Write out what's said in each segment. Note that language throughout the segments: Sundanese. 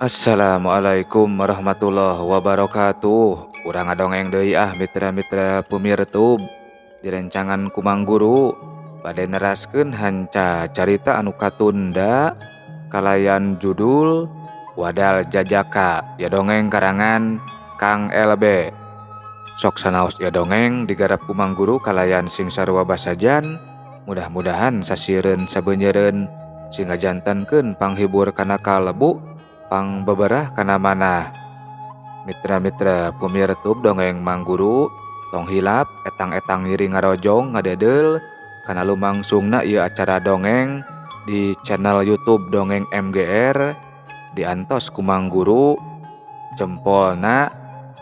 Assalamualaikum warahmatullahi wabarakatuh. Urang ngadongeng deui ah mitra-mitra pumirtub. Direncangan ku Mang Guru bade neraskeun hanca carita anu katunda kalayan judul Wadal Jajaka ya dongeng karangan Kang LB. Sok sanaos ya dongeng digarap ku Mang Guru kalayan sing sarua basajan. Mudah-mudahan sasireun sabeunyereun sing ngajantenkeun panghibur kana kalebu pang beberah kana manah. Mitra-mitra pumirtub dongeng Mang Guru tong hilap etang-etang ngiring ngarojong ngadedeul kana lumangsungna ieu acara dongeng di channel YouTube Dongeng MGR diantos ku Mang Guru. Jempolna,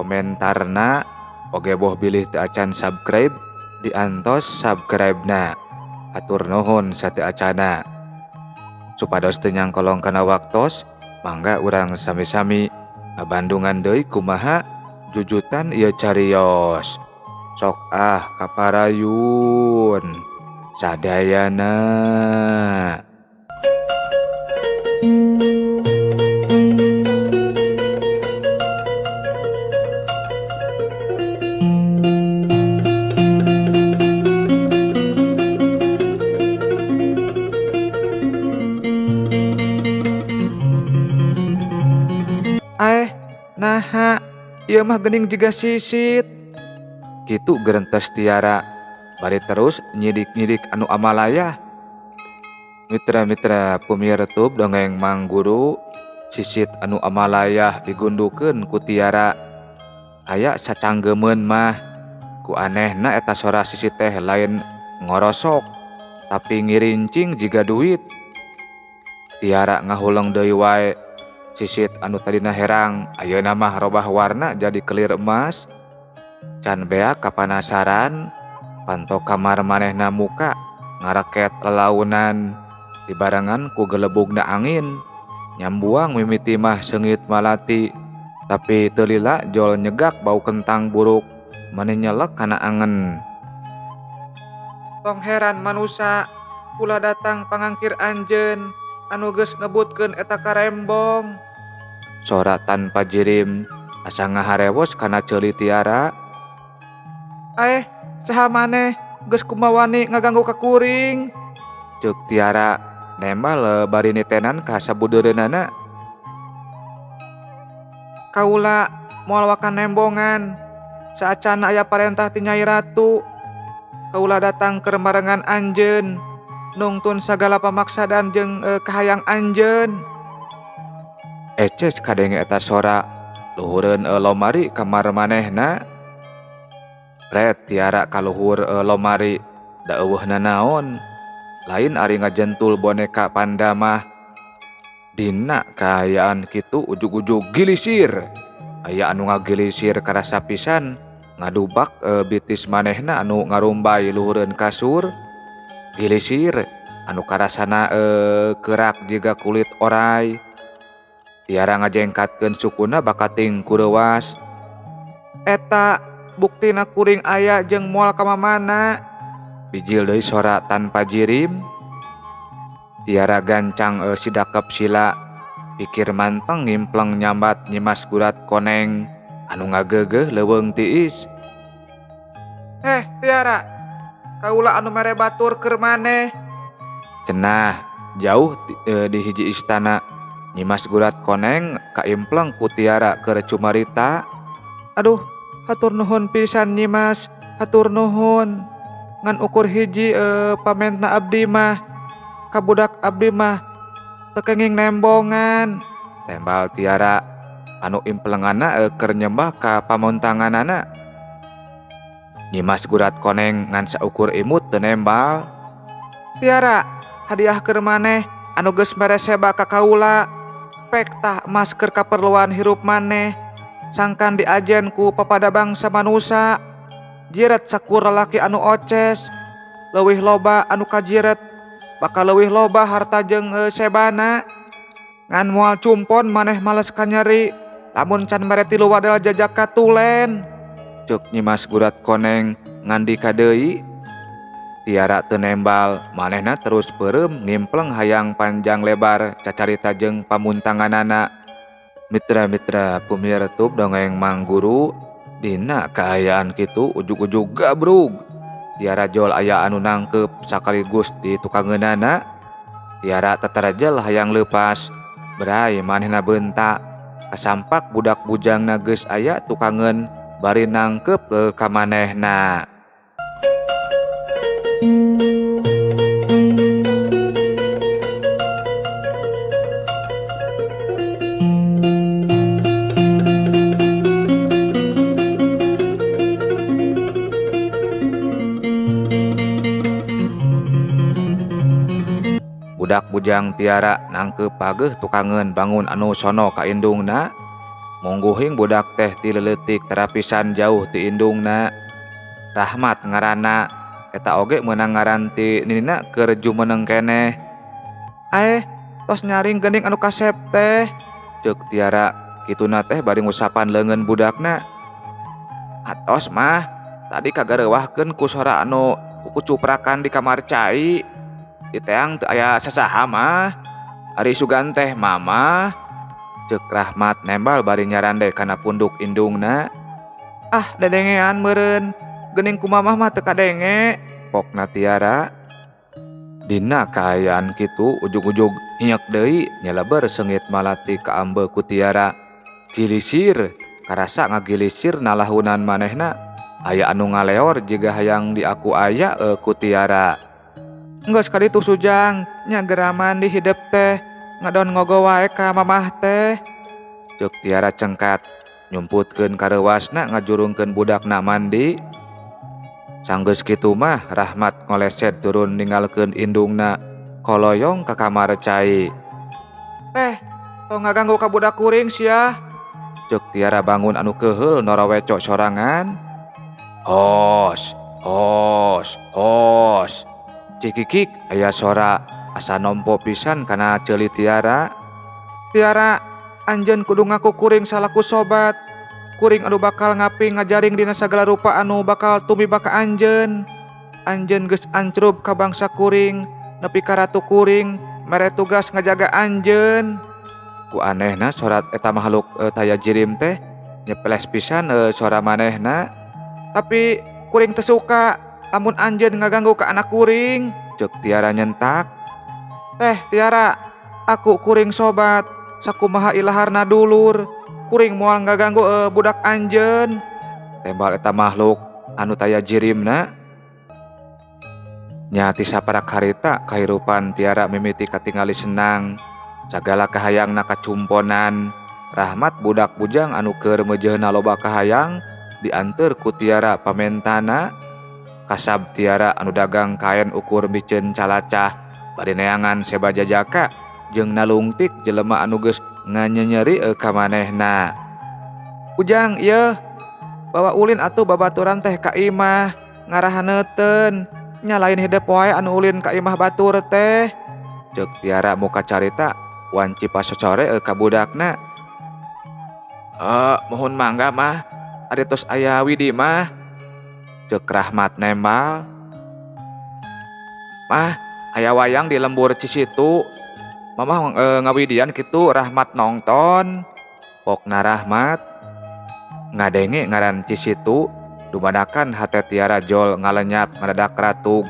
komentarna, oge boh bilih teu acan subscribe diantos subscribe-na. Hatur nuhun sateu acana. Supados teu nyangkolong kana waktos, mangga urang sami-sami ngabandungan deui kumaha jujutan ieu cariyos. Sok ah kaparayun sadayana. Naha, ieu mah geuning jiga sisit. Kitu gerentes Tiara, bari terus nyidik-nyidik anu amalaya. Mitra-mitra pumirtub dongeng Mang Guru, sisit anu amalayah digundukeun ku Tiara. Aya sacanggemeun mah, ku anehna eta sora sisit teh lain ngorosok, tapi ngirincing jiga duit. Tiara ngahuleng deui wae. Sisit anu tadina herang, ayeuna mah robah warna jadi kelir emas. Can beak kapanasaran, panto kamar manehna muka ngaraket lelaunan dibarengan ku gelebugna angin. Nyambuang mimiti mah seungit malati, tapi teu lila jol nyegak bau kentang buruk meni nyelek kana angen. Tong heran manusa, kula datang pangangkir anjeun anu geus ngebutkeun eta karembong. Sora tanpa jirim asa ngaharewos kana ceuli Tiara. Aeh, saha maneh geus kumawani ngaganggu ka kuring? Ceuk Tiara nembal bari nitenan ka sabudeureunana. Kaula moal wakan nembongan saacana aya parentah ti Nyai Ratu. Kaula datang keur marengan anjeun nungtun sagala pamaksadan jeung kahayang anjeun. Eces kadenge eta sora luhureun lomari kamar manehna. Ret Tiara kaluhur lomari da eueuh nanaon. Lain ari ngajentul boneka panda mah. Dina kaayaan kitu ujug-ujug gilisir. Aya anu ngagilisir karasa pisan ngadubak bitis manehna anu ngarumbay luhureun kasur. Gilisir anu karasana kerak jiga kulit orai. Tiara ngajengkatkeun sukuna bakating kureuwas. Eta buktina kuring aya jeung moal ka mamana. Bijil deui sora tanpa jirim. Tiara gancang sidakep sila. Pikir manteng ngimpleng nyambat Nyimas Gurat Koneng anu ngageugeuh leuweung tiis. Heh Tiara, kaula anu mere batur keur maneh. Cenah jauh di hiji istana Nyimas Gurat Koneng kaimpleng ku Tiara keur cumarita. Aduh, hatur nuhun pisan Nyimas, hatur nuhun. Ngan ukur hiji pamentna abdi mah, kabudak abdi mah teu kenging nembongan. Tembal Tiara anu implenganna keur nyembah ka pamontanganana. Nyimas Gurat Koneng ngan saukur imut teu nembal. Tiara, hadiah keur maneh anu geus mere seba ka kaula. Pek tah emas keur kaperluan hirup maneh. Sangkan diajen ku papada bangsa manusa. Jiret sakur lalaki anu oces, leuwih loba anu kajiret, bakal leuwih loba harta jeung sebana. Ngan moal cumpon maneh males kanyeri, lamun can mere tilu wadal jajaka tulen. Ceuk Nyimas Gurat Koneng ngandika deui. Tiara teu nembal, manehna terus peureum ngimpleng hayang panjang lebar cacarita jeung pamuntanganana. Mitra-mitra pumir tub dongeng Mang Guru dina kaayaan kitu ujug-ujug gabrug. Tiara jol aya anu nangkep sakaligus di tukangeunana. Tiara tatarajel hayang leupas. Berai manehna beunta. Kasampak budak bujangna geus aya tukangeun bari nangkep ke ka manehna. Budak bujang Tiara nangkep pageuh tukangeun bangun anu sono ka indungna. Mungguhing budak teh ti leutik terapisan jauh ti indungna. Rahmat ngaranna eta oge meunang ngaran ti ninina keur jumeneng keneh. Aeh, tos nyaring geuning anu kasep teh. Ceuk Tiara kituna teh bari ngusapan leungeun budakna. Atos mah tadi kagareuwahkeun ku sora anu kukucuprakan di kamar cai. Diteang teu aya sasaha mah. Ari sugan teh mama. Ceuk Rahmat nembal bari nyarande kana punduk indungna. Ah, dedengean meureun. Geuning ku mamah mah teu kadenge. Pokna Tiara. Dina kaayaan kitu ujug-ujug hieuk deui nyeleber seungit malati kaambe ku Tiara. Gilisir, karasa ngagilisir nalahunan manehna. Aya anu ngaleor jiga hayang diaku aya ku Tiara. Enggeus kaditu Sujang, nya geraman di hidep teh, ngadon ngogo wae ka mamah teh. Ceuk Tiara cengkat, nyumputkeun kareuwasna ngajurungkeun budakna mandi. Sanggeus kitu mah Rahmat ngoleset turun ninggalkeun indungna koloyong ka kamar cai. Teh, tong ngaganggu ka budak kuring sia. Ceuk Tiara bangun anu keuheul noroweco sorangan. Hos, hos, hos. Cikikik aya sora asa nompo pisan kana ceuli Tiara. Tiara, anjeun kudu ngaku kuring salaku sobat. Kuring anu bakal ngaping ngajaring dina sagala rupa anu bakal tumiba ka anjeun. Anjeun geus ancrub ka bangsa kuring, nepi ka ratu kuring, mere tugas ngajaga anjeun. Ku anehna surat eta makhluk taya jirim teh nyepeles pisan sora manehna. Tapi kuring teu suka lamun anjeun ngaganggu ka anak kuring. Ceuk Tiara nyentak. Teh Tiara, aku kuring sobat, sakumaha ilaharna dulur. Kuring moal ngaganggu budak anjeun. Tembal eta makhluk anu taya jirimna. Nya ti saparak harita kahirupan Tiara mimiti katingali senang. Sagala kahayangna kacumponan. Rahmat budak bujang anu keur meujeuhna loba kahayang dianteur ku Tiara pamentana. Kasab Tiara anu dagang kaen ukur miceun calacah bari neangan seba jajaka jeung nalungtik jelema anu geus nganyenyeri ka manehna. Ujang ieu bawa ulin atuh babaturan teh ka imah ngarahaneuteun nya lain hidep wae anu ulin ka imah batur teh. Ceuk Tiara muka carita wanci pasosore ka budakna. Mohon mangga mah ari tos aya Widi mah. Ceuk Rahmat nembal. Mah aya wayang di lembur Cisitu. Mamah ngawidian kitu Rahmat nongton. Pokna Rahmat ngadenge ngaran Cisitu dumadakan hate Tiara jol ngalenyap ngadadak ratug.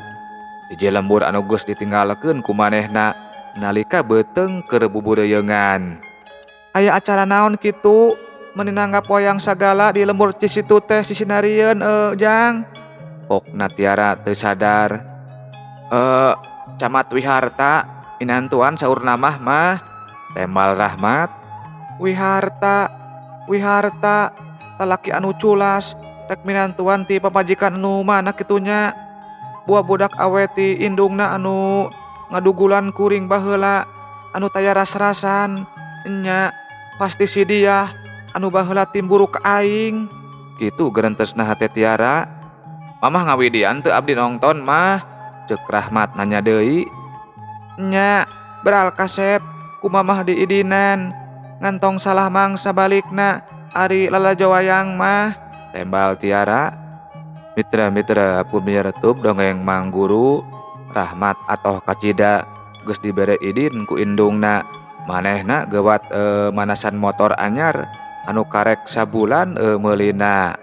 Hiji lembur anu geus ditinggalkeun ku manehna nalika beuteung keur bubureyeungan. Aya acara naon kitu meuni nanggap wayang sagala di lembur Cisitu teh sisinarieun Jang. Pokna Tiara teu sadar. Camat Wiharta minantuan saur namah mah. Tembal Rahmat. Wiharta, Wiharta, lalaki anu culas rek minantuan ti pamajikan anu mana kitunya. Buah budak awe ti indungna anu ngadugulan kuring baheula anu taya ras-rasan nya pasti si dia anu baheula timburu ka aing. Kitu gerentesna hate Tiara. Mamah ngawidian teu abdi nongton mah. Ceuk Rahmat nanya deui. Nya beral kasep ku mamah diidinan ngantong salah mangsa balikna ari lalajo wayang mah. Tembal Tiara. Mitra-mitra pumiartub dongeng Mang Guru Rahmat atoh kacida geus dibere idin ku indungna Manehna gewat manasan motor anyar anu karek sabulan meulina.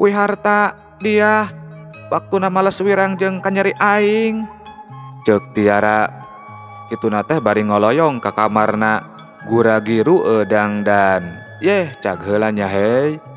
Wiharta dia waktuna males wirang jeung kanyeri aing. Ceuk Tiara kituna teh bari ngoloyong ka kamarna gura-giru dangdan. Yeh cag heula nya hei.